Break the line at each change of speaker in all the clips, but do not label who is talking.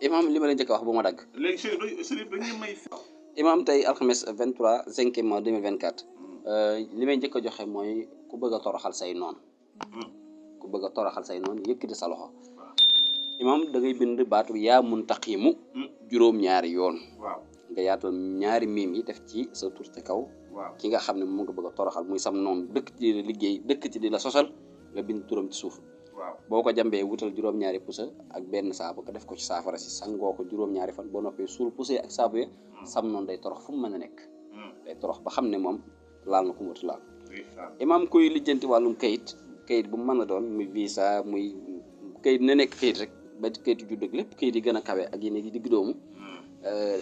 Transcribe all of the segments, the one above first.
imam li ma leen njëkk a wax bu ma dagg.
léegi Chérif dañuy may.
imam tey alxames 23 5e mois 2024 li may njëkk a joxe mooy ku bëgg a toroxal say noon ku bëgg a toroxal say noon yëkkati sa loxo imam da ngay bind baatu yaa muntaqimu juróom-ñaari yoon nga yaatal ñaari miim yi def ci sa tur ci kaw ki nga xam ne moom nga bëgg a toroxal muy sam noonu dëkk ci di la liggéey dëkk ci di la sosal nga bind turam ci suuf boo ko jambee wutal juróom-ñaari pusa ak benn saabu nga def ko ci saafara si sangoo ko juróom-ñaari fan boo noppee suul pusa ak saabu ya sam noonu day torox fu mu mën a nekk day torox ba xam ne moom laal na ku matu laal imam kuy lijjanti wàllum kayit bu mu mën a doon muy visa muy kayit na nekk kayit rek ba kayitu judd ak lépp kayit yi gën a kawe ak yéen yi digg doomu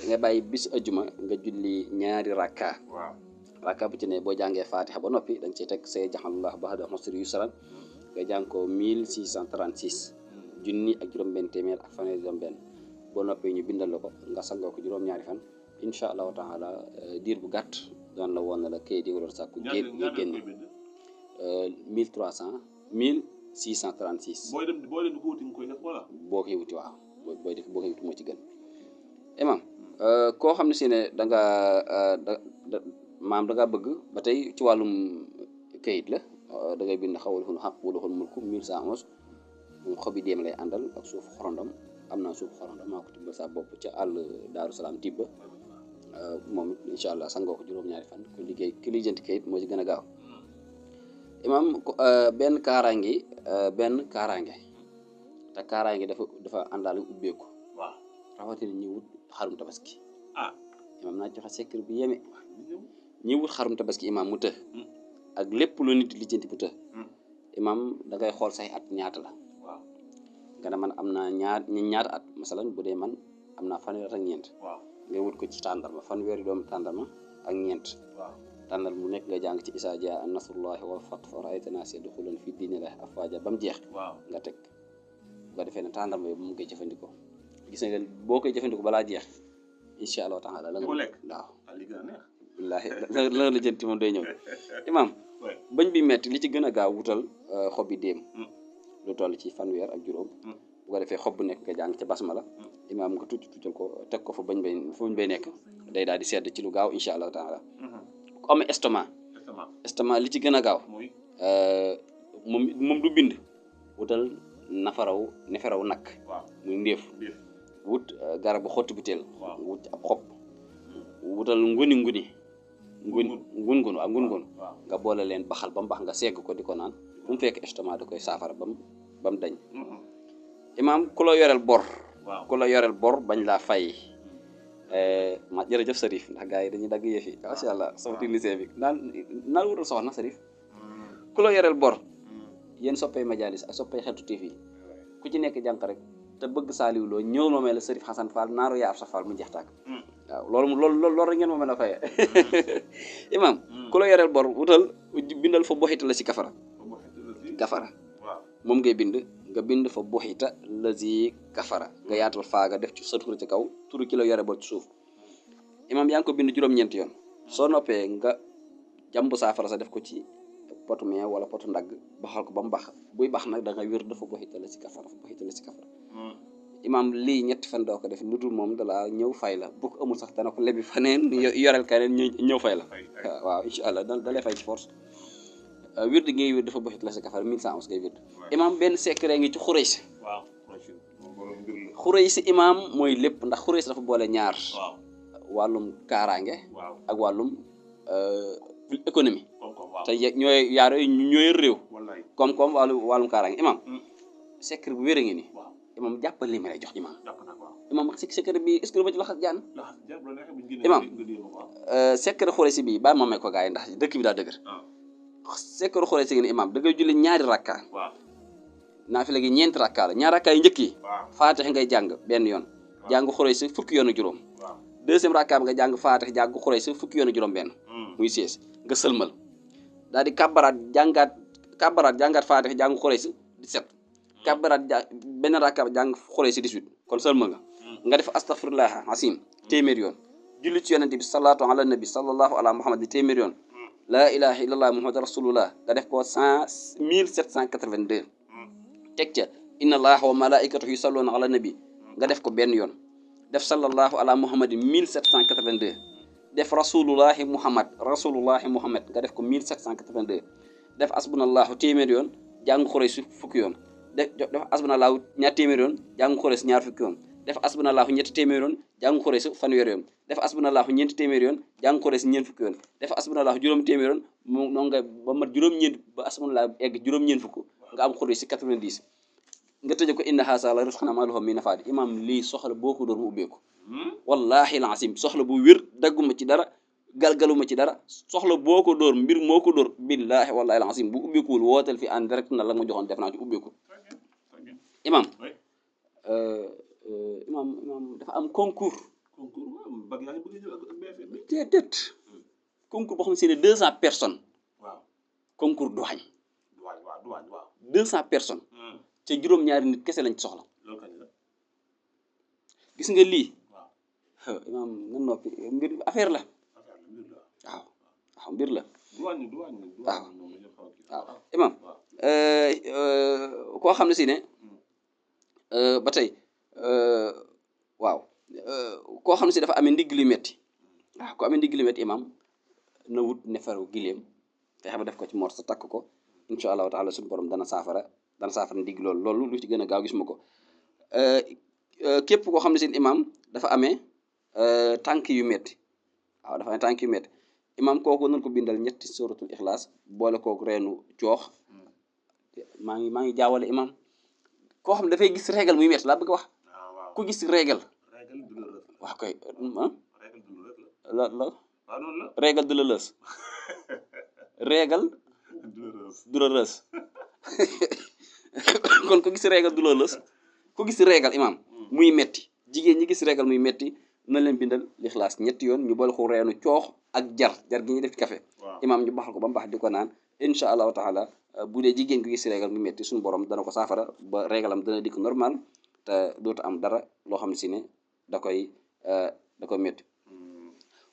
nga bàyyi bis ajuma nga julli ñaari rakka bu ci ne boo jàngee fatiha ba noppi da nga ciy teg say jaxalullah ba'da usri yusran nga jàng ko 1636 junni ak juróom-benn téeméer ak fanweer juróom-benn boo noppee ñu bindal la ko nga sangoo ko juróom-ñaari fan incha allahu taala diir bu gàtt doon la woon na la kayit yi nga doon sàkku génn 1636.
booy dem di ko wuti nga koy def wala.
boo koy wuti waaw boo koy wuti moo ci gën. imam koo xam ne si ne da nga bëgg ba tey ci wàllum kayit la da ngay bind xawalul xaq wala xol mulku 1111 moom xobi déem lay àndal ak suuf xorondom am naa suuf xorondom maa ko tibbal sa bopp ca àll Daaru Salaam tibba moom it incha allah sangoo ko juróom-ñaari fan ku liggéey ki lijjanti kayit moo ci gën a gaaw. imam benn kaaraange te kaaraange dafa àndaale ubbeeku rawatina ñi wut xarum tabaski imam naa joxe secret bi yeme ñi wut xarum tabaski imam mu të ak lépp lu nit lijjanti bu të imam da ngay xool say at ñaata la nga ne man am naa ñaata at masalan bu dee man am naa fanweer ak ñeent nga wut ko ci tàndarma fanweeri doomu tàndarma ak ñeent tàndal mu nekk nga jàng ci isaa jaa nasrullahi wal fath wa ra'ayta naasa yadkhuluuna fi diinillahi afwaaja ba mu jeex nga teg bu ko defee ne tàndarma yooyu mu koy jëfandikoo gis nga boo koy jëfandikoo balaa jeex incha allah taala la nga waaw wallaahi la la jënti moom day ñëw imam bañ bi metti li ci gën a gaaw wutal xob bi déem lu toll ci fanweer ak juróom bu ko defee xob bu nekk nga jàng ca basmala imam nga tuccal ko teg ko fa bañ bay nekk day daal di sedd ci lu gaaw incha allah taala ku am estomac li ci gën a gaaw moom du bind wutal neferaw nakk muy ndéef wut garabu xottu biteel wut ab xob wutal ngun nga boole leen baxal ba mu bax nga segg ko di ko naan bu mu fekk estomac da koy saafara ba mu dañ imam ku la yoreel bor bañ laa fay ma jërëjëf Sarif ndax gars yi dañuy dagg yëf yi macha allah sama technicien bi naan wutal soxna Sarif ku la yoreel bor yéen soppay majalis ak soppay xeetu TV ku ci nekk jànq rek te bëgg saaliw loo ñëw ma mel la Sarif Xasan Fall naaru yaa ab sa Fall mu jeex tàkk waaw loolu rek ngeen ma mën a fayee imam ku la yoreel bor wutal bindal fa boxita la si kafara moom ngay bind fa boxita la si kafara nga yaatal faaga def ci sa tur ci kaw turu ki la yore bor ci suuf imam yaa ngi ko bind juróom-ñeenti yoon soo noppee nga jàmb saafara sa def ko ci potu meew wala potu ndagg baxal ko ba mu bax buy bax nag da nga wér dafa boxita la si kafara imam lii ñetti fan doo ko def lu dul moom dalaa ñëw fay la bu ko amul sax dana ko lebi faneen yoreel keneen ñëw fay la waaw incha allah da lay fay ci force wird ngay wird dafa boxit la si kafara 1111 ngay wird imam benn secret ngi ci xureys imam mooy lépp ndax xureys dafa boole ñaar wàllum kaaraange ak wàllum économie te ñooy réew comme wàllum kaaraange imam secret bu wér a ngi nii imam jàppal li ma lay jox imam secret bi est-ce que lu ma ci laxas jaan imam secret xureys bi baa ma may ko gars yi ndax dëkk bi daa dëgër secret xureys gi imam da ngay julli ñaari rakka naa fi léegi ñeenti rakka la ñaari rakka yi njëkk yi faatix ngay jàng benn yoon jàng xureys fukki yoon ak juróom deuxième rakka bi nga jàng faatix jàng xureys fukki yoon ak juróom benn muy 16 nga sëlmal daal di kabaraat jàngaat faatix jàng xureys 17 kabaraat benn rakka jàng xureys 18 kon sëlmal nga def astaghfirullah asim téeméer yoon julli ci yonente bi salaatu ala nabi sallallahu ala muhammad bi téeméer yoon laa ilaha illallah muhammad rasulullah nga def ko 1782 teg ca inna allaha wa malaikatahu yusalluna ala nabi nga def ko benn yoon def sallallahu ala muhammadin 1782 def rasulullahi muhammad nga def ko 1782 def asbunallahu téeméer yoon jàng xuraysi fukki yoon def asbunallahu ñaar téeméer yoon jàng xuraysi ñaar fukki yoon def asbunallahu ñetti téeméer yoon jàng xuraysi fanweer yoon def asbunallahu ñeenti téeméer yoon jàng xuraysi ñeent fukki yoon def asbunallahu juróom téeméer yoon mu noonu nga ba mat juróom-ñeent ba asbunallahu egg juróom-ñeent fukk nga am xuraysi 90 nga tëje ko inna haasa la rizqunaa maa lahu min nafaad imam lii soxla boo ko door mu ubbeeku wallahi alazim soxla bu wér dagguma ci dara galgaluma ci dara soxla boo ko dóor mbir moo ko dóor billahi wallahi alazim bu ubbeekuwul wootal fi en direct na la ma joxoon def naa ci ubbeeku imam imam dafa am concours déedéet concours boo xam ne c'est 200 personnes concours douane 200 personnes ca juróom-ñaari nit kese lañ ci soxla gis nga lii imam na noppi mbir affaire la waaw mbir la waaw imam koo xam ne si ne ba tey waaw koo xam ne si dafa amee ndigg lu metti waaw ko amee ndigg lu metti imam na wut neferu giléem fexe ba def ko ci morso takk ko insha allahu taala suñu borom dana saafara ndigg loolu lu ci gën a gaaw gis ma ko képp koo xam ne seen imam dafa amee tànk yu metti waaw dafa amee tànk yu metti imam kooku nañ ko bindal ñetti suratul ixlaas boole kooku reenu joox maa ngi jaawale imam koo xam ne dafay gis régal muy metti laa bëgg a wax ku gis régal wax koy régal douloureuse régal douloureuse kon ko gis régal douloureuse ku gis régal imam muy metti jigéen ñi gis régal muy metti na leen bindal lixlaas ñetti yoon ñu boole ko reenu coox ak jar gi ñuy def ci café imam ñu baxal ko ba mu baax di ko naan insha allahu taala bu dee jigéen ko gis régal muy metti suñu borom dana ko saafara ba régalam dana dikk normal te dootu am dara loo xam ne si ne da koy metti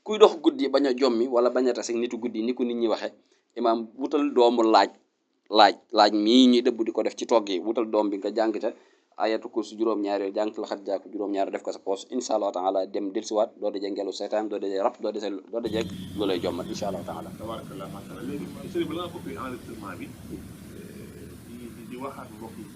kuy dox guddi bañ a jommi wala bañ a tase nitu guddi ni ko nit ñi waxe imam wutal doomu laaj mii ñuy dëbb di ko def ci togg yi wutal doom bi nga jàng ca ayatu kursi juróom-ñaari jàng la xat jaaku juróom-ñaari def ko sa poos insha allahu taala dem delsiwaat doo dajee ngelu seytaan doo dajee rab doo dajee lu lay jommat insha allahu taala
tabarakallah macha allah léegi sëriñ bi la nga coupé enregistrement bi di waxaat mbokk yi